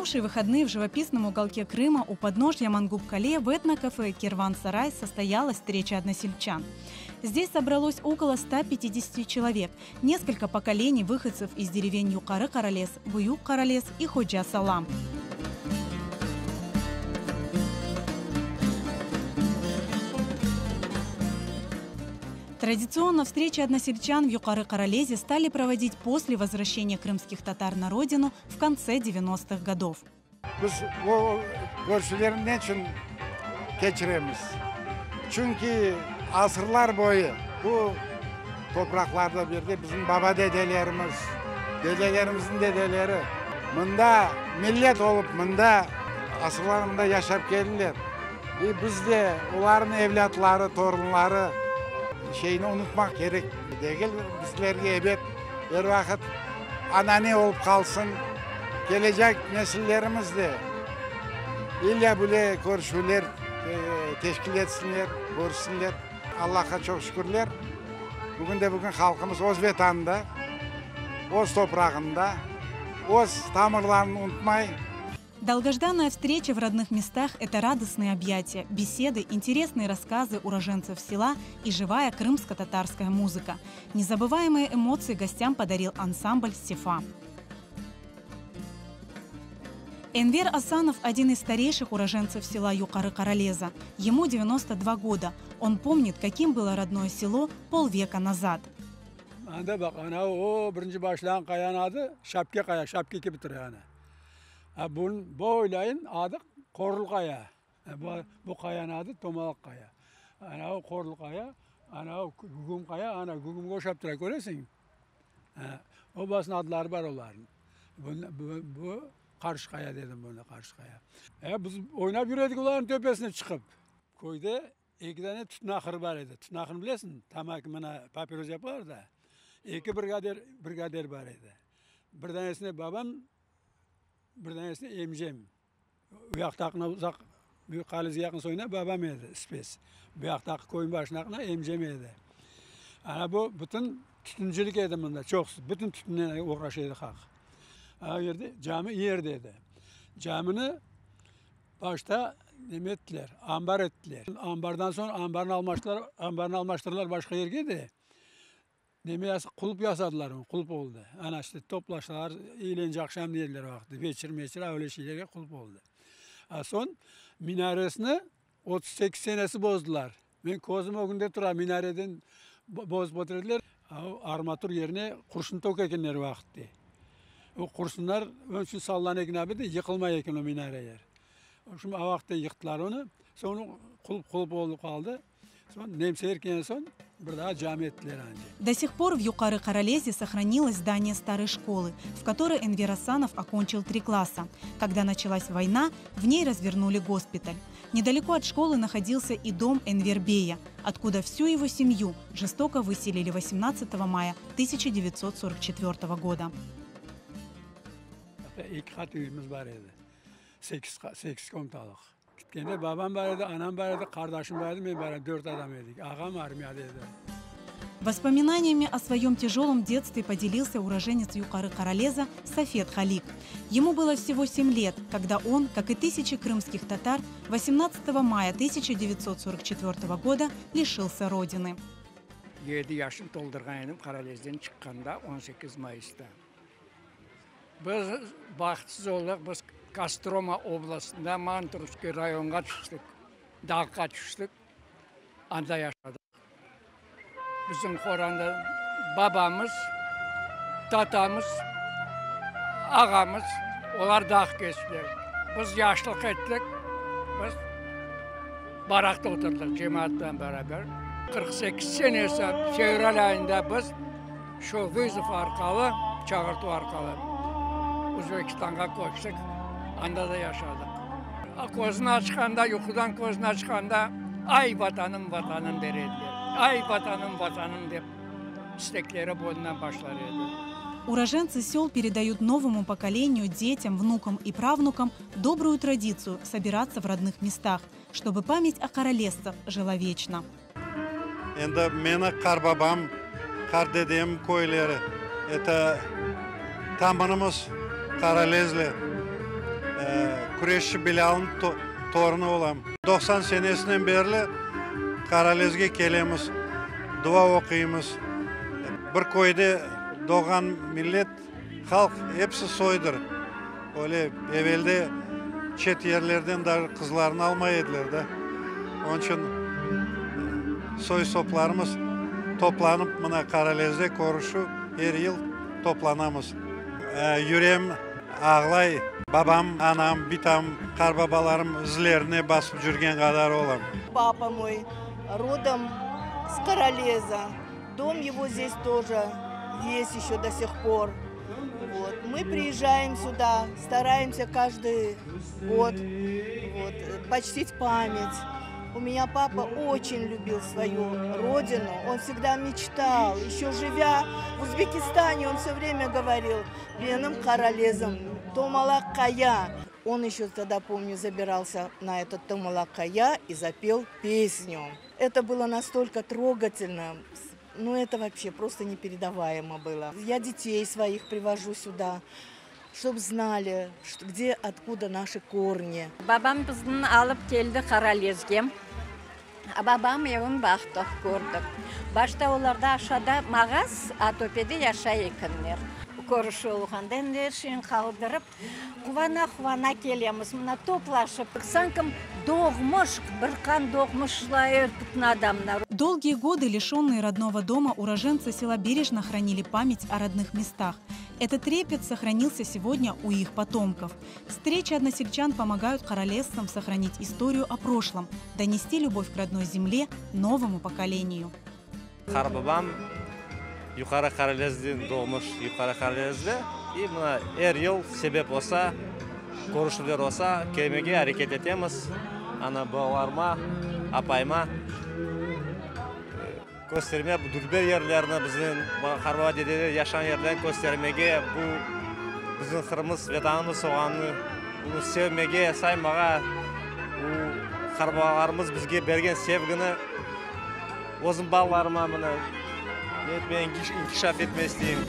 минувшие выходные в живописном уголке Крыма у подножья Мангуп-Кале в этнокафе «Керван-Сарай» состоялась встреча односельчан. Здесь собралось около 150 человек, несколько поколений выходцев из деревень Юкары-Каралес, Буюк-Каралес и Ходжа-Салам. Традиционно встречи односельчан в Юкары-Каралезе стали проводить после возвращения крымских татар на родину в конце 90-х годов. Biz o körüşüvlerni ne içün keçiremiz? Çünki asırlar boyu bu topraqlarda bu yerde bizim baba-dedelerimiz, dedelerimizniñ dedeleri mında millet olıp mında asırlar mında yaşap keldiler. İ biz de olarnıñ evlâtları, torunları şeyni unutmaq kerek degil. Bizlerge ebet er vaqıt anane olıp qalsın, kelecek nesillerimiz de illâ böyle körüşüvler teşkil etsinler, körüşsinler. Allahqa çoq şükürler, bugünde-bugün halqımız öz Vetanında, öz toprağında, öz tamırlarını unutmay. Долгожданная встреча в родных местах – это радостные объятия, беседы, интересные рассказы уроженцев села и живая крымско-татарская музыка. Незабываемые эмоции гостям подарил ансамбль «Сефа». Энвер Асанов – один из старейших уроженцев села Юкары-Каралеза. Ему 92 года. Он помнит, каким было родное село полвека назад. Anda baq, ana o birinci başlağan qayanıñ adı Şapke qaya, şapke kibi tura ana. A bunıñ boylayın adı Qorul qaya. Bu, bu qayanıñ adı Tomalaq qaya. Ana o Qorul qaya, ana o Gügüm qaya, ana gügümge oşap tura, köresiñ? O basınıñ adları bar olarnıñ. Bu, bu, bu Qarşı qaya dedim bunı, Qarşı qaya. E, biz oynap yüredik olarnıñ töpesine çıqıp. Köyde Eki dane tütün ahırı bar edi. Tütün ahırını bilesiñ, tamaki mına papiros yapalar da. Eki brigader, brigader bar edi. Bir danesine babam, bir danesine emcem. U yaqtaqına uzaq Büyük Qalizge yaqın soyuna babam edi, ispes. Bu yaqtaqı köyün başındaqına emcem edi. Ana bu bütün tütüncilik edi mında, çoqusı. Bütün tütünnen oğraşa edi halq. A yerde cami yerde edi. Camini Başta neme ettiler, ambar ettiler. Ambardan soñ ambarnı almaştılar, ambarnı almaştırdılar başqa yerge de, neme yasa, qulp yasadılar onı, qulp oldı. Ana işte toplaştılar, eğlence aqşam dediler o vaqıt, veçir meçir, öyle şeylerge qulp oldı. A soñ minaresini 38 senesi bozdılar. Men közüm ögünde tura, minareden bozıp otura ediler. Armatur yerine qurşun töke ekenler o vaqıtte. O qurşunlar onıñ içün sallana eken abi de, yıqılmay eken o minareler. Şunı o vaqıtta yıqtılar onı. Soñ qulp-qulp olıp qaldı. Soñ nemseler kelgen soñ bir daa cami ettiler ance. До сих пор в Юкары-Каралезе сохранилось здание старой школы, в которой Энвер Асанов окончил три класса. Когда началась война, в ней развернули госпиталь. Недалеко от школы находился и дом Энвербея, откуда всю его семью жестоко выселили 18 мая 1944 года. Eki qat üyümiz bar edi, sekiz, sekiz komnatalık. Kitkende babam bar edi, anam bar edi, qardaşım bar edi, men bar edim, dört adam edik. Ağam armiyada edi. Воспоминаниями о своем тяжелом детстве поделился уроженец Юкары-Каралеза Сафет Халик. Ему было всего 7 лет, когда он, как и тысячи крымских татар, 18 мая 1944 года лишился родины. Yedi yaşını toldurğan edim Qaralezden çıqqanda, 18 mayısta. Biz bahtsız oldıq, biz Kostroma oblastında Manturovskiy rayonğa tüştik, dağğa tüştik, anda yaşadıq. Bizim qoranda babamız, tatamız, ağamız, olar dağ keçtiler. Biz yaşlıq ettik, biz barakta oturdıq cemaat bilen beraber. 48 senesi fevral ayında biz şu vızov arqalı, çağırtuv arqalı Özbekistanğa köçtik, anda da yaşadıq. Közüni açqanda, yuqudan közüni açqanda, Ay, Vatanım, Vatanım der ediler. Ay, Vatanım, Vatanım dep istekleri bundan başlar edi. Уроженцы сел передают новому поколению, детям, внукам и правнукам добрую традицию собираться в родных местах, чтобы память о каралезцах жила вечно. Endi meni qarbabam, qardedem köyleri, eto, tamırımız Qaralezli. Küreşçi Bilâlnıñ torunı olam. 90 senesinden berli Qaralezge kelemiz, dua oquymız. Bir köyde doğğan millet, halq episi soydır. Öyle evelde çet yerlerden da qızlarnı almay ediler da. Onıñ içün soy-soplarımız toplanıp mına Qaralezde körüşüv er yıl toplanamız. Yüreğim ağlay, babam, anam, bitam, qarbabalarım izlerine basıp cürgen qadar olam. Папа мой родом с Каралеза. Дом его здесь тоже есть еще до сих пор. Вот. Мы приезжаем сюда, стараемся каждый год вот, почтить память. У меня папа очень любил свою родину, он всегда мечтал. Еще живя в Узбекистане, он все время говорил «Benim Qaralezim, Tomalaq Qaya». Он еще тогда, помню, забирался на этот Tomalaq Qaya и запел песню. Это было настолько трогательно, ну это вообще просто непередаваемо было. Я детей своих привожу сюда, чтобы знали, где, откуда наши корни. Babam bizni alıp keldi Qaralezge. Babam evin baqtıq, kördik. Başta olarda aşağıda mağaz, a töpede yaşay ekenler. Körüşüv olğanda endi er şeyni qaldırıp, quvana-quvana kelemiz, mına toplaşıp, sanki doğmuş, bir qan doğmuşlar bütün adamlar. Долгие годы лишенные родного дома уроженцы села бережно хранили память о родных местах. Этот трепет сохранился сегодня у их потомков. Встречи односельчан помогают каралезцам сохранить историю о прошлом, донести любовь к родной земле новому поколению. Qartbabam Yuqarı Qaralezden doğmuş Yuqarı Qaralezde. И mına er yıl sebep olsa, körüşüvler olsa, kelmege areket etemiz. Ana balalarıma, apayıma kösterme bu dülber yerlerni bizim qartbaba dedeler yaşağan yerlerni köstermege, bu bizim Qırımımız, Vetanımız olğanını bunı sevmege, saymağa, bu qartbabalarımız bizge bergen sevgini özüm balalarıma mına etmege, inkişaf etmege isteyim.